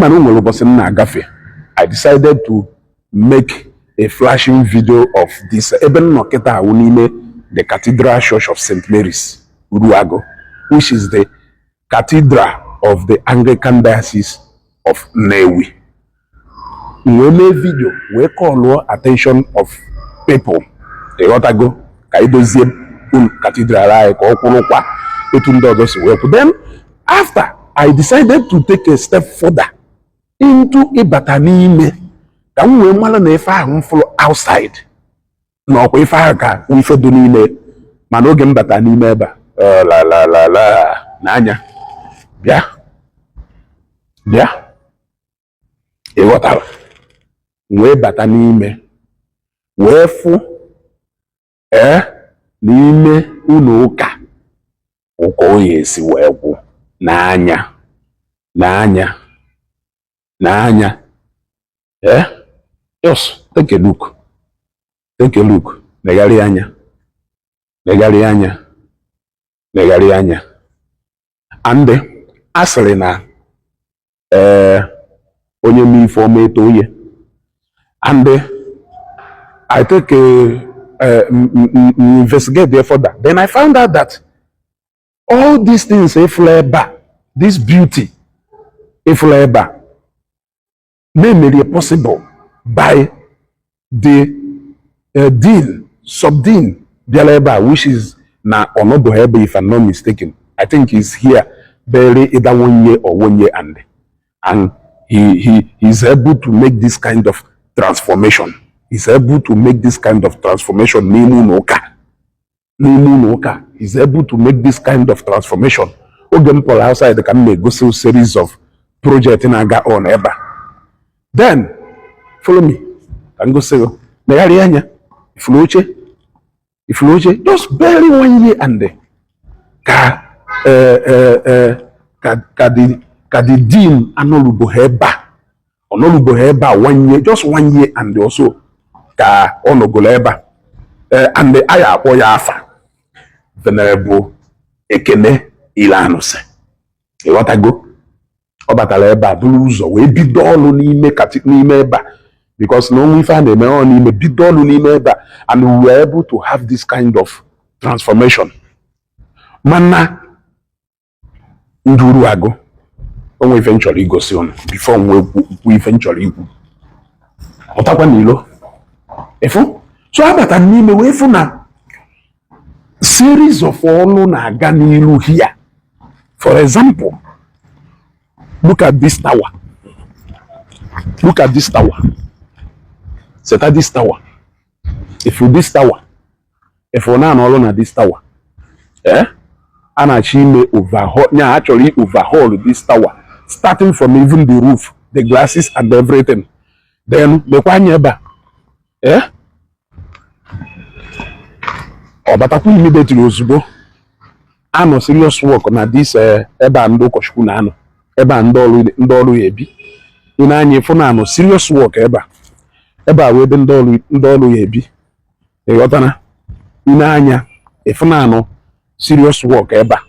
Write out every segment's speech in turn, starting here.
Ịma na o nwere ụbọchị m na-agafe, I decided to make a flashing video of this ebe m nọ kịta awụ n'ime the Cathedral Church of St. Mary's, Uruagu, which is the cathedral of the Anglican Diocese of Nnewi. M wee mee video wee callụọ attention of people, ịghọtago, ka anyị dozie cathedral anyị ka ọ kwụrụkwa etu ndị ọzọ si wee kwụ. Then after, I decided to take a step further into ịbata n'ime ka m wee mara na ife ahụ m fụrụ outside na ọkwa ife ahụ ka ife dị n'ime. Mana oge m bata n'ime ebe a, la la la la, n'anya bịa bịa, ịghọtara, wee bata n'ime wee fụ ee n'ime ụlọ ụka ụka oyi esi wee gwụ n'anya n'anya n'anya. Ee, just take a look, take a look, legharị anya, legharị anya, legharị anya. And a sịrị na ee onye mee ife ọma eto onye. And I take a investigate there further, then I found out that all these things efula ebe a, this beauty efula ebe a, na-emere possible by the dean, subdean bịara ebe a, which is na ọnọdụ ebe, if I'm not mistaken, I think he's here barely either one year or one year and he's able to make this kind of transformation. He's able to make this kind of transformation n'ime ụlọ ụka, n'ime ụlọ ụka. He's able to make this kind of transformation. Oge m pụrụ outside ka m na-egosi series of project na-aga on ebe a. Then follow me ka m gosi gị. Megharịa anya, ifuru oche, ifuru oche, just barely one year and ka ka the dean anọluboghị ebe a, ọ nọluboghị ebe a one year, just one year and also ka ọ nọgolo ebe a. And anyị akpọ ya afa, Venerable Ekene Ileanụsị, ịghọtago. Ọ batara ebe a buru ụzọ wee bido ọrụ n'ime n'ime ebe a, because na onwe ife a na-eme ọ n'ime, bido ọrụ n'ime ebe a, and we were able to have this kind of transformation. Mana ndị Uruagụ, onwe ife m chọrọ igosi unu before m wee kwuo ife m chọrọ ikwu. Pụtakwa n'ilo ịfụ. So abata m n'ime wee fụ na series of ọlụ na-aga n'ilu here. For example, look at this tower, look at this tower, seta this tower. If you this tower, if you na ọrụ na this tower, eh, a na-achọ ime overhaul nya, achọrọ i overhaul this tower, starting from even the roof, the glasses and everything. Then lekwa anya ebe a, eh, ọ batakwa immediately, ozugbo anọ serious work na this ebe a ndị ụkọchukwu na-anọ, ebe a ndị ọrụ ya ebi. Ị na-anya ịfụ na anọ serious work ebe a, ebe a wee ebe ndị ọrụ ya ebi, ịghọtara. Ị na-anya ịfụ na anọ serious work ebe a,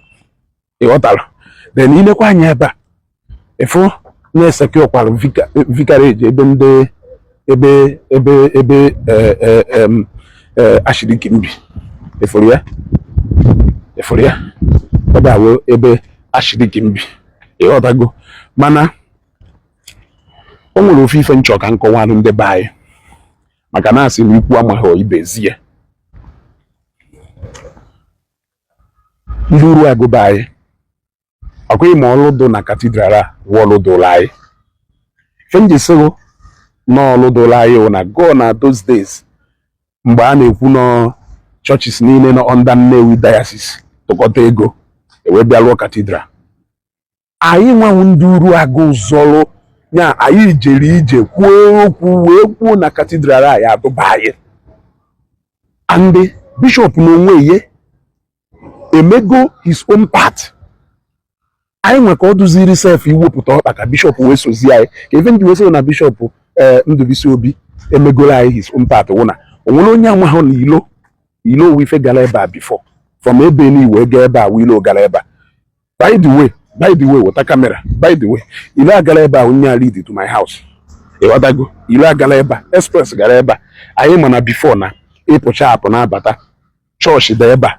ịghọtara. Then ilekwa anya ebe a, ịfụ na-esekwara vicarage, ebe ndị ebe archdeacon bi. Ịfụrụ ya, ịfụrụ ya, ebe a wee ebe archdeacon bi, ịghọtago. Mana o nwere ofe ife nchọ ka nkọwalụ ndị be anyị, maka na asị na ikwu amaghị ibe zie. Ndị Uruagụ be anyị, ọkwa ma ọlụ dụ na cathedral a wụ ọlụ dụrụ anyị. Ife m ji sịgụ na ọlụ dụrụ anyị wụ na go na those days mgbe a na-ekwu nọ churches niile nọ under Nnewi Diocese tụkọta ego ewee bịa lụọ cathedral anyị, nwanwu ndị Uruagụ zọrọ ya. Anyị jere ije kwuo okwu wee kwuo na cathedral a ya adụba anyị, and bishop n'onwe ya emego his own part. Anyị nwe ka ọ duziri sef iwepụta ọkpa ka bishop wee sozie anyị, ka ife ndị wee sị na bishop ee Ndụbụisi Obi emegoro anyị his own part wụ na o nwere onye amahụ na ilo ilo owu ife gara ebe a before, from ebe ni wee gaa ebe a wụ ilo gara ebe a. By the way, By the way, weta camera. By the way, ile agara ebe a, onye a lead to my house. Ịghọtago? Ile agara ebe a, express gara ebe a. Anyị ma na before na ịpụcha apụ na-abata chọọchị dị ebe a,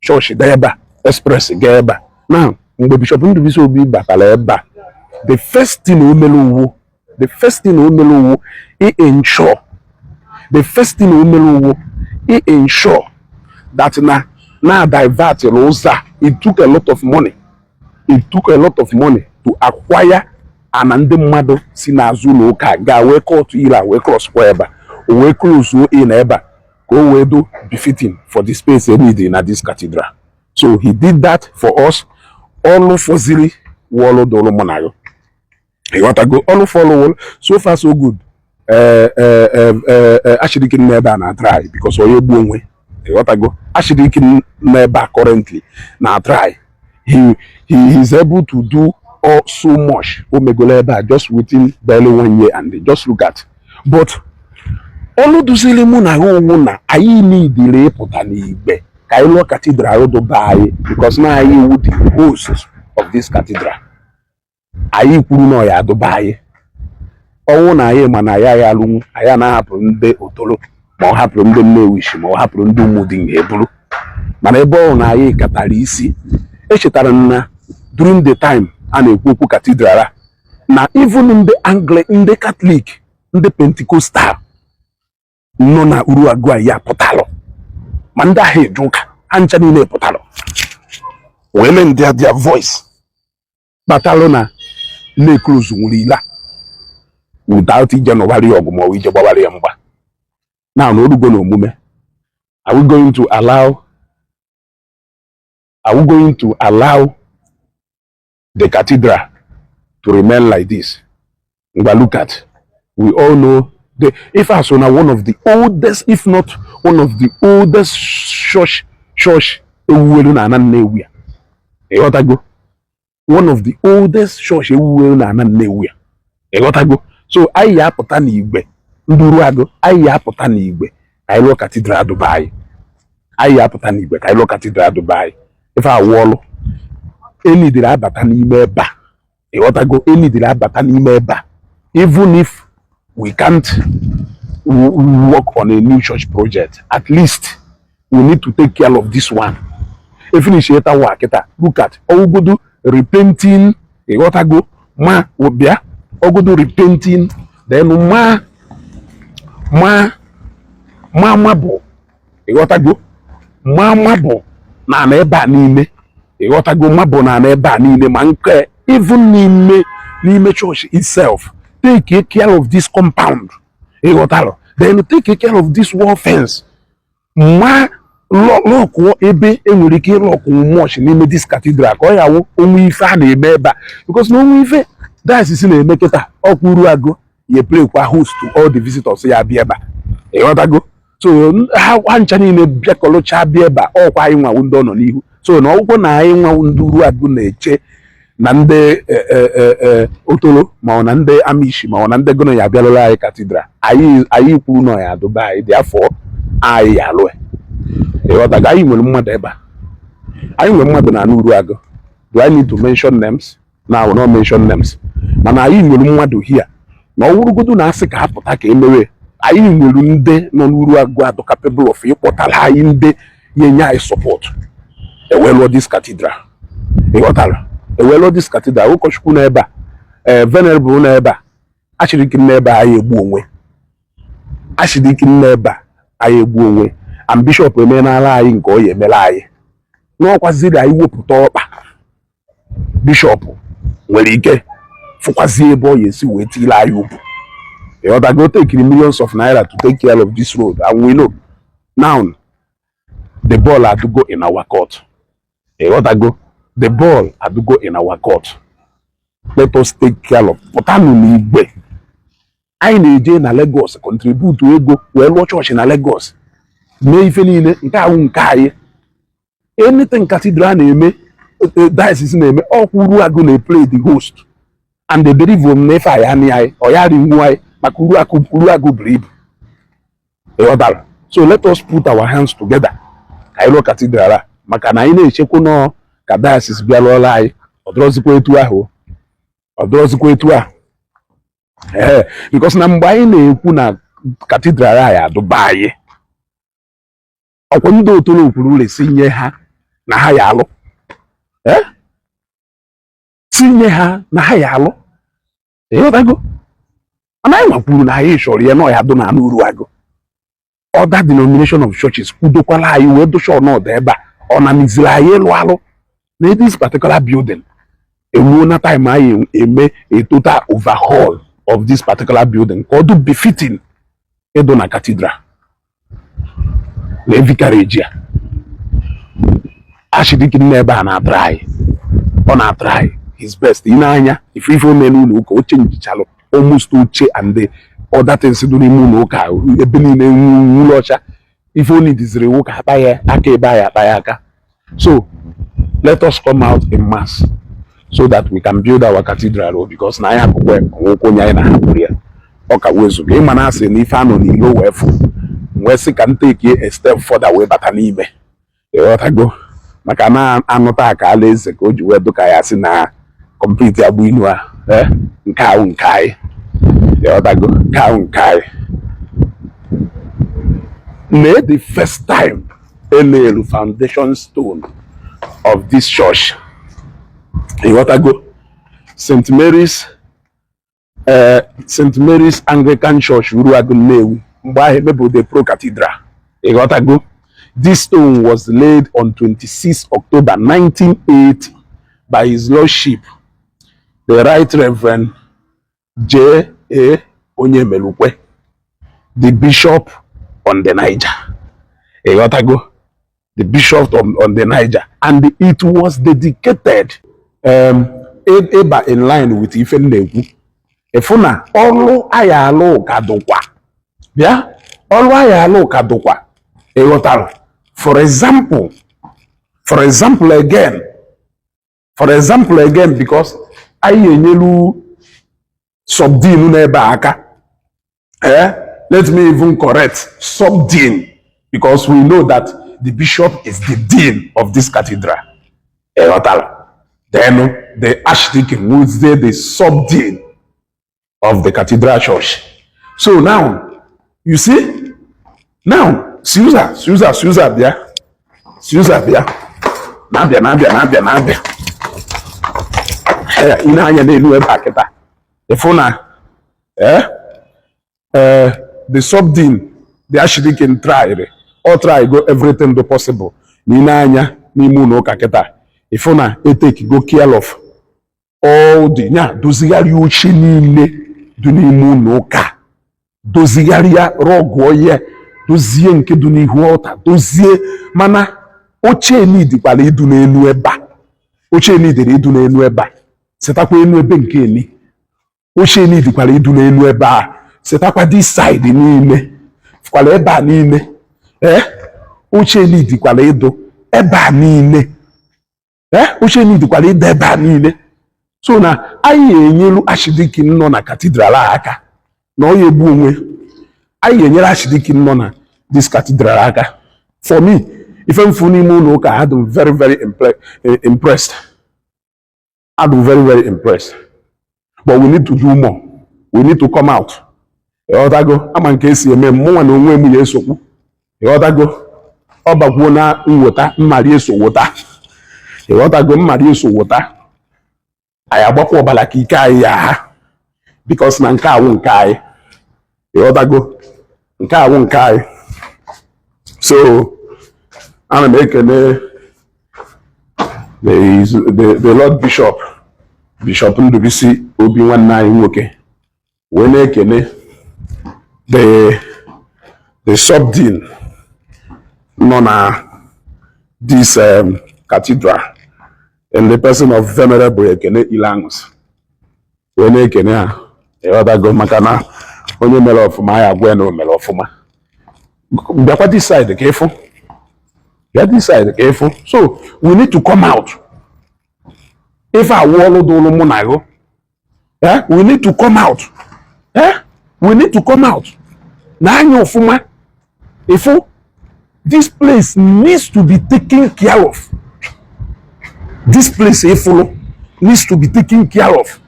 chọọchị dị ebe a, express gaa ebe a. Now, mgbe Bishop Ndubuisi Obi batara ebe a, the first thing o mere uwu i ensure, the first thing o mere uwu i ensure that na divert ụzọ a. It took a lot of money, it took a lot of money to acquire ana ndị mmadụ si n'azụ ụlọ ụka gaa wee kọtụ ire a, wee cross kwa ebe a, o wee close in ebe a ka o wee do befitting for the space e need na this cathedral. So he did that for us. Ọlụ fọziri wọlụ dụrụ mụ na gị. Ịghọtago? Ọlụ fọlụ, so far so good. Ee, Ashidike n'ebe a na try because onye gbuo onwe. Ịghọtago? Ashidike n'ebe a currently na try. He is able to do all so much. O megolo ebe a just within barely one year, and just look at. But ọlụ duziri mụ na ha onwu na anyị niidiri ịpụta n'igbe ka anyị lụọ cathedral dụba anyị, because na anyị wu the host of this cathedral. Anyị kwuru na ọ ya adụba anyị. Ọnwụ na anyị ma na ya ya alụnwu, anyị anaghị ndị Otolo, ma ọ hapụrụ ndị Nnewichi, ma ọ hapụrụ ndị Ụmụdị eburu. Mana ebe ọ na anyị katara isi, echetara m na during the time a na-ekwu okwu cathedral a, na even ndị Angli, ndị Catholic, ndị Pentecostal nọ na Uruagụ a ya pụtalụ, ma ndị ahụ eje ụka ha ncha niile pụtalụ wee lend their voice kpatalụ na na-eclose nwere ile a without ije nụwarị ya ọgụ ma ọ bụ ije gbawara ya mgba. Now na orugo na omume, are we going to allow the cathedral to remain like this? Ngwa, look at, we all know the ife a so na one of the oldest, if not one of the oldest church ewuwelu na ana Nnewi a. Ịghọtago? One of the oldest church ewuwelu na ana Nnewi a. Ịghọtago? So anyị ya apụta n'igwe, ndị Uruagụ, anyị ya apụta n'igwe ka anyị lụọ cathedral dụba anyị. Anyị ya apụta n'igwe ka anyị lụọ cathedral dụba anyị. Ife awụ ọlụ enidiri abata n'ime ebe a. Ịghọtago? Enidiri abata n'ime ebe a. Even if we can't work on a new church project, at least we need to take care of this one. E finish eta wa kịta. Look at ọgụgodo repainting. Ịghọtago? Ma bịa ọgụgodo repainting, then ma bụ, ịghọtago, ma bụ na ana ebe a niile. Ịghọtago? Ma bụ na ana ebe a niile, ma nke even n'ime church itself. Take care of this compound. Ịghọtara? Then take care of this wall fence. Ma lọkụọ ebe enwere ike ịlọkụ much n'ime this cathedral ka ọ ya wụ onwe ife a na-eme ebe a, because na onwe ife diocese na-eme kịta, ọkwa Uruagụ ya play kwa host to all the visitors ya bịa ebe a. Ịghọtago? So ha ncha niile bịakọlụcha bịa ebe a, ọkwa anyị nwawu ndị ọ nọ n'ihu. So na ọgwụkwọ na anyị nwawu ndị Uruagụ na-eche na ndị Otolo, ma ọ na ndị Amishi, ma ọ na ndị gono ya abịalụla anyị cathedral. Anyị kwuru na ya adụba anyị dị afọ anyị ya alụ. Ịghọtago? Anyị nwere mmadụ ebe a, anyị nwere mmadụ na Uruagụ. Do I need to mention names? Na I will not mention names, mana anyị nwere mmadụ here na ọ wụrụgodu na asị ka ha pụta ka emewe. Anyị nwere ndị nọ n'Uruagụ adụ capable of ịkpọtara anyị ndị ya enye anyị support ewee lụọ this cathedral. Ịghọtara? Ewee lụọ this cathedral. Ụkọchukwu nọ ebe a, ee, venerable nọ ebe a, achịrị n'ebe a, anyị egbu onwe achịrị ike n'ebe a, anyị egbu onwe. And bishop emenala anyị nke ọ ya emere anyị n'ọkwaziri anyị wepụta ọkpa. Bishop nwere ike fụkwazie ebe ọ ya esi wee tile anyị ugwu. Ịghọtago? Take millions of naira to take care of this road, and we know now the ball adugo in our court. Ịghọtago? The ball adugo in our court. Let us take care of. Pụtanụ n'igwe. Anyị na-eje na Lagos contribute ego wee lụọ chọọchị na Lagos, mee ife niile nke ahụ nke anyị. Anything cathedral na-eme, diocese na-eme, ọkwa Uruagụ na-play the host. And the believe m na ife anyị anị anyị ọ ya rinwu anyị maka Uruagụ. Uruagụ buru ibu. Ịghọtara? So let us put our hands together ka anyị lụọ cathedral a, maka na anyị na-echekwa nọọ ka diocese bịa lụọla anyị. Ọ dịrọzikwa etu ahụ, ọ dịrọzikwa etu a. Ee, because na mgbe anyị na-ekwu na cathedral anyị adụba anyị, ọkwa ndị otolo kwuru ụlọ si nye ha na ha ya alụ, ee, tinye ha na ha ya alụ. Ịghọtago? Mana anyị nwakwuru na anyị chọrọ ya na ọ ya dụ na anụ Uruagụ. Other denomination of churches kwudokwala anyị wee docha ọnọdụ ebe a. Ọ na miziri anyị ịlụ alụ na this particular building. Eruo na time anyị eme a total overhaul of this particular building ka ọ dị befitting ịdụ na cathedral na vicarage a. Archdeacon nọ ebe a na-atry, ọ na-atry his best. Ị na-anya ife ife ome n'ụlọ ụka, oche njichalụ almost oche and the other things dị n'ime ụlọ ụka, ebe niile nwụrụ ọcha. Ife o nidiziri ụka akpa ya aka ebe anyị akpa ya aka. So let us come out in mass so that we can build our cathedral o, because na anyị hapụkwa onwekwa onye anyị na-ahapụrụ ya. Ọ ka wezuga ịma na asị na ife anọ n'ilo wee fụ, wee sị ka m take a step further wee bata n'ime. Ịghọtago? Maka na anụta ka ala eze ka o ji wee dụka ya sị na complete agbụ inu a. Ee, nke ahụ nke anyị. Ịghọtago? Nke ahụ nke anyị. Na the first time elelu foundation stone of this church, ịghọtago, St. Mary's, St. Mary's Anglican Church, Uruagụ, Nnewi, mgbe ahụ emebụ the Pro Cathedral. Ịghọtago? This stone was laid on 26 October 1980 by His Lordship the Right Reverend J. A. Onyemelukwe, the Bishop on the Niger. Ịghọtago? The Bishop on the Niger, and it was dedicated ịba in line with ife m na-ekwu. Ịfụ na ọrụ anyị alụ ka dụkwa bịa, ọrụ anyị alụ ka dụkwa. Ịghọtara? For example again, for example again, because anyị enyelu subdean n'ebe a aka. Let me even correct subdean, because we know that the bishop is the dean of this cathedral. Ịghọtara? Then the archdeacon was the subdean of the cathedral church. So now you see, now Susa, Susa, Susa, bịa. Susa, bịa, na-abịa, na-abịa, na-abịa, na-abịa. Ee, ị na-anya n'elu ebe a kịta, ịfụ na the subdean, the archdeacon, tried, ọ try go everything do possible. Na ị na-anya n'ime ụlọ ụka kịta, ịfụ na etake go care of all the nya dozigharị oche niile dị n'ime ụlọ ụka, dozigharịa rọgụọ ya, dozie nke dị n'ihu ọta, dozie. Mana oche nidikwara ịdụ n'elu ebe a, oche nidere ịdụ n'elu ebe a, setakwa elu ebe nke eni. Oche nidikwara ịdụ n'elu ebe a, setakwa this side niile, kwara ebe a niile. Ee, oche nidikwara ịdụ ebe a niile. Ee, oche nidikwara ịdụ ebe a niile. So na anyị enyelu archdeacon nọ na cathedral a aka na ọ ya egbu onwe. Anyị ga-enyere archdeacon nọ na this cathedral aka. For me, ife mfu n'ime ụlọ ụka, adị m very very impressed. Adị very very impressed, but we need to do more. We need to come out. Ịghọtago? Ama nke esi eme mụnwa na onwe m ya esokwu. Ịghọtago? Ọ bakwuo na mweta mmari eso wụta. Ịghọtago? Mmari eso wụta. Anyị agbakwa ọbara ka ike anyị ya ha, because na nke awụ nke anyị. Ịghọtago? Nke awụ nke anyị. So ana m ekele the Lord Bishop, Bishop Ndubisi Obi, nwanne anyị nwoke, wee na-ekele the subdean nọ na this cathedral in the person of Venerable Ekene Ilangus, wee na-ekene ha. Ịghọtago? Maka na onye mere ọfụma, ya agwa ya na o mere ọfụma. Bịakwa this side ka ịfụ, bịa this side ka ịfụ. So we need to come out. Ife awụ ọlụ dụrụ mụ na gụ. Eh? We need to come out. Eh? We need to come out na anya ọfụma. Ịfụ, this place needs to be taken care of. This place ịfụlụ Needs to be taken care of.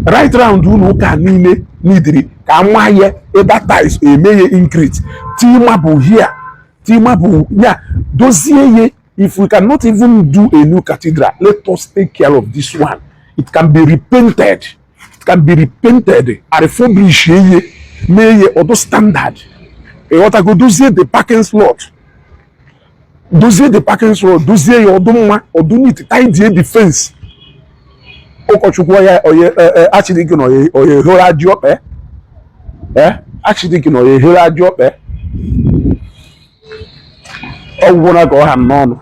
Right round ụlọ ụka niile nidiri ka ama ya ebe tiles, eme ya increase, tii marble here, tii marble ya, dozie ya. If we cannot even do a new cathedral, let us take care of this one. It can be repainted, it can be repainted, a refurbish ye, mee ya ọdụ standard. Ịghọtago? Dozie the parking slot, dozie the parking slot, dozie ya ọdụ mma, ọdụ neat, tidy the fence. Ụkọchukwu ya oye achidike na oye oye ehoro ajị ọkpa ee, achidike na oye ehoro ajị ọkpa. Ọgwụgwụ na ka ọ ha m n'ọnụ.